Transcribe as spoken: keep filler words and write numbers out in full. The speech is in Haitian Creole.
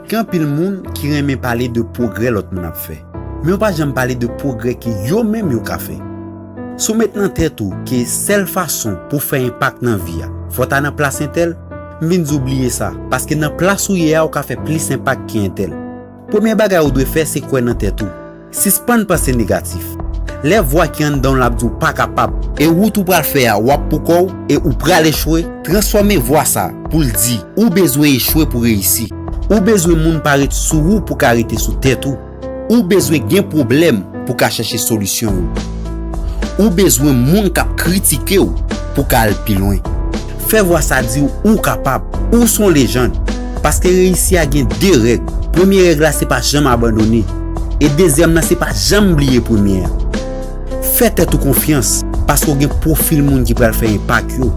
Gen anpil moun ki renmen pale de pwogrè lòt moun ap fè, men yo pa janm pale de pwogrè ke yo menm yo ka fè. Si w met nan tèt ou ke sèl fason pou w fè enpak nan vi a, fò w ta nan plas entèl, m vin di w bliye sa, paske nan plas ou ye a, ou ka fè plis enpak ke entèl. Premye bagay ou dwe fè, se kwè nan tèt ou. Sispann panse negatif. Lè vwa ki anndan w la ap di w pa kapab, e wout ou pral fè a, w ap pou kò w, e ou pral echwe, transfòme vwa sa pou l di, ou bezwen echwe pou reyisi. Ou bezwen moun pa ret sou ou pou ka rete sou tèt ou. Ou bezwen gen pwoblèm pou ka chèche solisyon yo. Ou bezwen moun k ap kritike w pou ka al pi lwen. Fè vwa sa di w ou kapab, ou se yon lejann. Paske reyisi a gen de règ. Premye règ la se pa janm abandone. E dezyèm nan se pa janm bliye premye a. Fè tèt ou konfyans, paske w gen pwofil moun ki pral fè enpak yo.